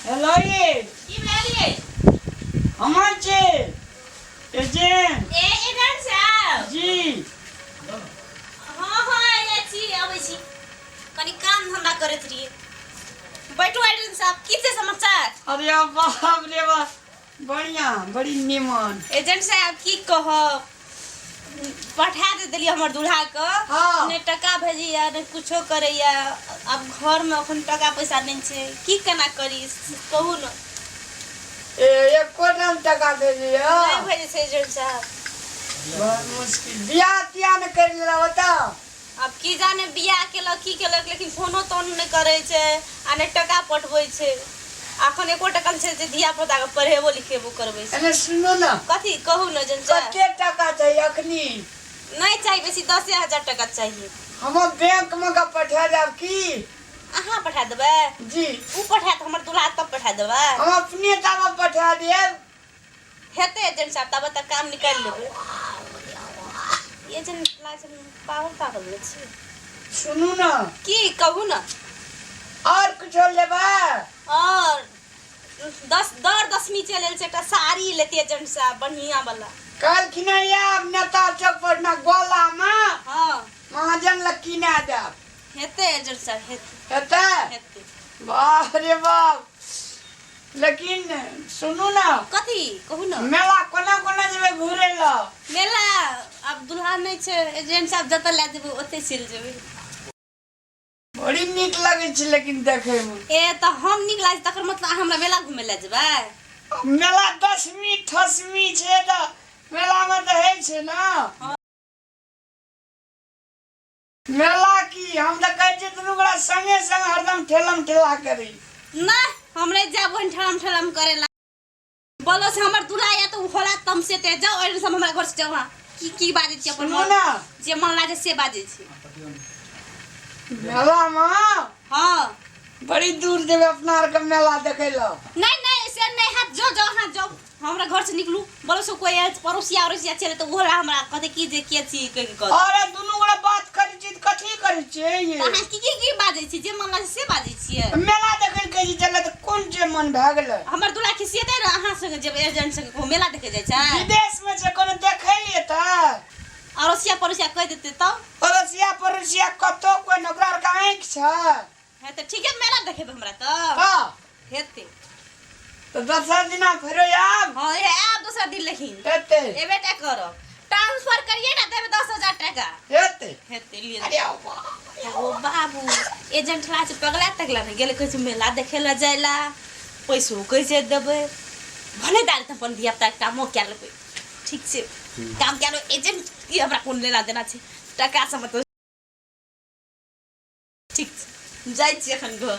Hello ये। की भेलियै? हमर छै एजेंट। ए एजेंट साहब। जी। हाँ हाँ आइ छी, अबै छी, कनि काम धंधा करैत रहियै। बैठू एजेंट साहब, की छै समाचार? अरे बाप रे बाप, बढ़िया, बड़ी निमन। एजेंट साहब, की कहब, पठा दे देलियै हमर दूल्हा के। नहि टका भेजैया, नहि कुछो करैया। आब घरमे अखन टका पैसा नहि छै, की केना करी, कहू ने। ए एको नाम टका भेजैया? नहि भेजै छै एजेंट साहब। बड़ मुश्किल। बियाह तियाह नहि करि लेला बताउ? आब की जाने बियाह केलक की केलक, लेकिन फोनो तोन नहि करै छै आ नहि टका पठबै छै। अखन एको टका नहि छै जे धिया पुता के पढ़ेबो लिखेबो करबै से। एने सुनू ने। कथी कहू ने एजेंट साहब। कते टका चाही अखनी? नहि चाही बेसी, 10,000 टका चाहिए। हमर बैंक में का पठा देब की? अहाँ पठा देबै? जी। ओ पठायत हमर दूल्हा तब पठा देबै? हम अपने तब पठा देब। हेतै एजेंट साहब, तब तक काम निकालि लेबै। एजेंट लागै छै पागल तागल नहि छी। सुनू ने। की कहू ने। और कुछो लेबै? और दस दर दशमी चलि आयल छै, एकटा साड़ी लेती एजेंट साहब, बढ़िया वाला। काल्हि आयब नेता चौक पर ना गोला में। महाजन लग किना देब। हेतै एजेंट साहब, हेतै। हेतै? हेतै। बाप रे बाप, लेकिन सुनू ने। कथी कहू ने। मेला कोना कोना जेबै घुरै लए? मेला आब दुल्हा नहि छै एजेंट साहब, जतऽ लए जेबै ओतै चलि जेबै। बड़ी नीक लगै छै लेकिन देखैमे। ए तऽ हम नीक लागै छै, तकर मतलब अहाँ हमरा मेला घुमै लए जेबै? मेला दसमी ठसमी छै तऽ मेलामे तऽ होइ छै ने। मेला की, हम तऽ कहै छियै दुनू गोरा संगे संग हरदम ठेलम ठेला करी। नहि, हम नहि जायब ओहन ठेलम ठेलम करे ला। बोलो से हमर दूल्हा या तऽ ओ होला तम से ते जाओ एहन सब हमरा घर से जाओ। अहाँ की की बाजै छी अपन सुनू मन ने। जे मन लागे से बाजै छी। मेलामे बड़ी दूर जेबै अपना आरके मेला देखै लए। नहीं नहीं, से नहीं हाथ, जो जो अहाँ जाओ, हमरा घर से निकलू। बोलो से कोई आयल पड़ोसिया अड़ोसिया चले तऽ ओहो हमरा कहते की जे के छी कहि के कहते। अरे दुनू गोरा बात करै छी तऽ कथी करै छियै ये? तऽ अहाँ की की की बाजै छी? जे मन लागै से बाजै छियै। मेला देखै लए कहै छी चलै तऽ कोन जे मन भए गेलै? हमर दूल्हा खिसियेतै ने अहाँ संगे जेबै एजेंट संगे कहू मेला देखै जाइ छै? विदेश में छै, कोनो देखै लिए तऽ? अड़ोसिया पड़ोसिया कहि देतै तब? अड़ोसिया पड़ोसिया कतौ कोइ ने, ओकरा आरके आँखि छै। हेतै, ठीके मेला देखेबै हमरा तऽ। हेतै। तऽ दोसर दिना फेरो आयब। हाँ, ए आयब दोसर दिन, लेकिन हेतै। एबे टा करब। ट्रांसफर करिए ना, देबै 10,000 टाका। हेतै। हेतै, लिए। अरे बाप। ओ बाबू, एजेंट ला से पगला तगला ने गेलै, कहै छै मेला देखे ला जाय ला, पैसो कहै छै देबै। भने दाल तऽ अपन धिया पुता के कामो कए लेबै। ठीक छै, काम कए लेबै। एजेंट की हमरा कोन लेना देना छै टका से मतलब। ठीक छै, जाइ छी एखन घर।